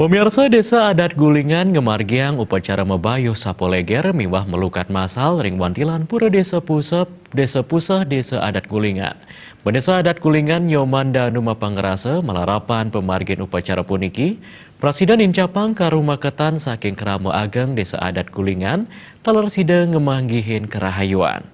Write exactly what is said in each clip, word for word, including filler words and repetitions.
Pemirsa, Desa Adat Gulingan ngamargiang upacara mabayuh sapuh leger miwah malukat masal ring wantilan Pura Desa Puseh, Desa Puseh, Desa Adat Gulingan. Bendesa Adat Gulingan Nyoman Danu mapangrasa malarapan pamargin upacara puniki, prasida nincapang karumaketan saking krama ageng Desa Adat Gulingan, taler sida ngamanggihin karahayuan.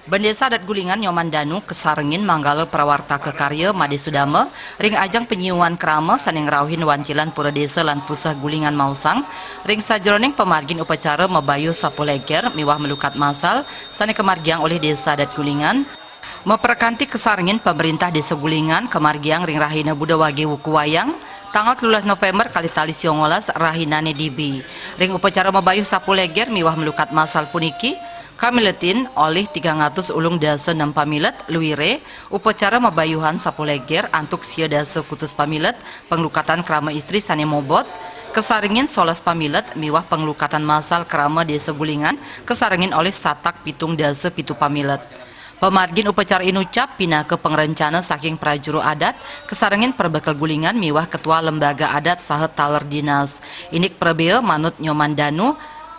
Bendesa Adat Gulingan Nyoman Danu kasarengin manggala prawartaka karya Made Sudama ring ajeng panyiuan krama sane ngrauhin wantilan Pura Desa lan Puseh Gulingan maosang ring sajeroning pamargin upacara mabayuh sapuh leger miwah malukat masal sane kamargiang olih Desa Adat Gulingan, maprakanti kasarengin pamrintah Desa Gulingan, kamargiang ring rahina Buda Wage Wuku Wayang, tanggal telulas November kalih tali sia ngolas, rahinane dibi. Ring upacara mabayuh sapuh leger miwah malukat masal puniki, kamiletin olih tigang atus ulung dasa nem pamilet, luire, upacara mabayuhan sapuh leger antuk sia dasa kutus pamilet, panglukatan krama istri sane mobot, kasarengin solas pamilet miwah panglukatan masal krama Desa Gulingan, kasarengin olih satak pitung dasa pitu pamilet. Pamargin upacara inucap pinaka pangrencana saking prajuru adat, kasarengin perbekel Gulingan miwah ketua lembaga adat saha taler dinas. Indik prabea manut Nyoman Danu,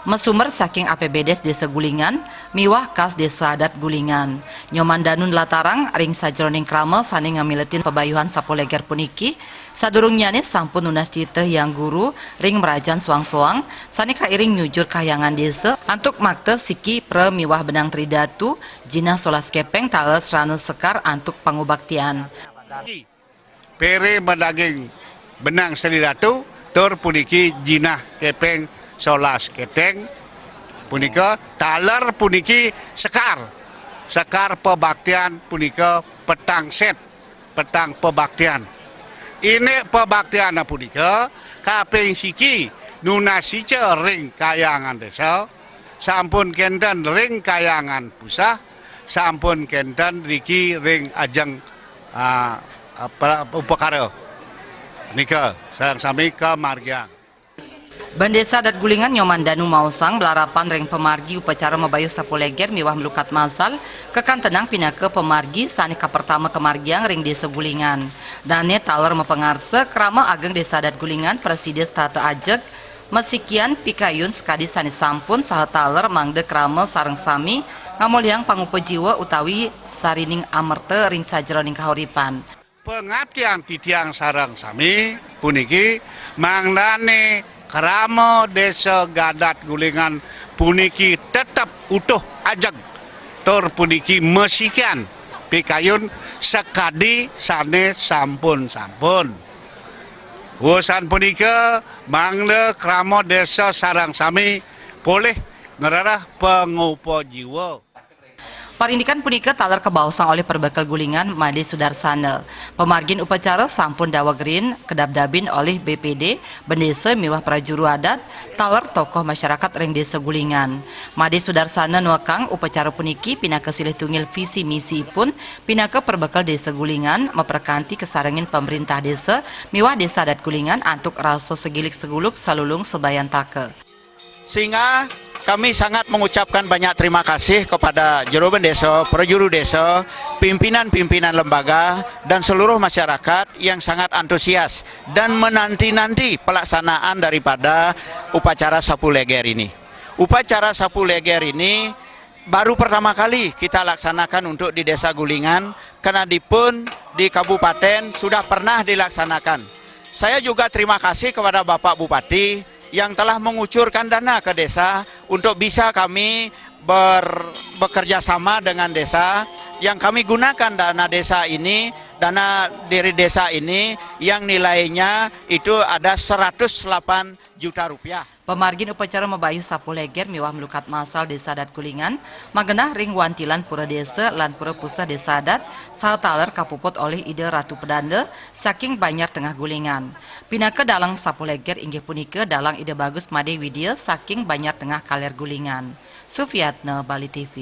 masumber saking A P B D S Desa Gulingan miwah Kas Desa Adat Gulingan. Nyoman Danu nlatarang ring sajeroning krama sane ngamiletin pabayuhan sapuh leger puniki, sadurungnyane sampun nunas titah Hyang Guru ring mrajan soang-soang sane kairing nyujur kahyangan desa antuk makta siki pra miwah benang Tri Datu, jinah solas kepeng taler srana sekar antuk pangubaktian. Pere madaging benang Sri Datu, tur puniki jinah kepeng solas keteng, punika taler puniki sekar. Sekar pabaktian punika petang set, petang pabaktian. Indik pabaktian punika kaping siki nunas ica ring kahyangan desa, sampun kenten ring kahyangan puseh, sampun kenten riki ring ajeng, ah, apa, upakara. Nika sareng sami kamargiang. Bendesa Adat Gulingan Nyoman Danu maosang malarapan ring pamargi upacara mabayuh sapuh leger miwah malukat masal, kakantenang pinaka pamargi sane kapertama kamargiang ring Desa Gulingan. Dane taler mapangarsa, krama ageng Desa Adat Gulingan prasida setata ajeg, masikian pikayun sakadi sane sampun saha taler mangda krama sareng sami ngamolihang pangupa jiwa utawi sarining amerta ring sajeroning kahuripan. Pangaptian titiang sareng sami puniki mangdane krama Desa Adat Gulingan puniki tetep utuh ajeg tur puniki masikian pikayun sakadi sane sampun-sampun. Wusan punika, mangda krama desa sareng sami polih ngrereh pangupa jiwa. Parindikan punika taler kabaosang olih Perbekel Gulingan Made Sudarsana. Pamargin upacara sampun daweg rin kadabdabin olih B P D, bendesa miwah prajuru adat, taler tokoh masyarakat ring Desa Gulingan. Made Sudarsana nuekang upacara puniki pinaka silih tunggil visi misi ipun pinaka Perbekel Desa Gulingan, maprakanti kasarengin pamrintah desa miwah Desa Adat Gulingan antuk rasa segilik seguluk salulung sabayantaka. Sehingga kami sangat mengucapkan banyak terima kasih kepada juru bendesa, prajuru desa, pimpinan-pimpinan lembaga, dan seluruh masyarakat yang sangat antusias dan menanti-nanti pelaksanaan daripada upacara Sapu Leger ini. Upacara Sapu Leger ini baru pertama kali kita laksanakan untuk di Desa Gulingan, karena di pun di kabupaten sudah pernah dilaksanakan. Saya juga terima kasih kepada Bapak Bupati yang telah mengucurkan dana ke desa untuk bisa kami ber-, bekerja sama dengan desa, yang kami gunakan dana desa ini, dana dari desa ini yang nilainya itu ada seratus delapan juta rupiah. Pamargin upacara mabayuh Sapu Leger miwah malukat masal Desa Adat Gulingan, magenah ring wantilan Pura Desa lan Pura Puseh Desa Adat, saha taler kapuput olih Ida Ratu Pedanda saking Banjar Tengah Gulingan. Pinaka dalang Sapu Leger inggih punika dalang Ida Bagus Made Widya saking Banjar Tengah Kaler Gulingan. Sufiatna, Bali T V.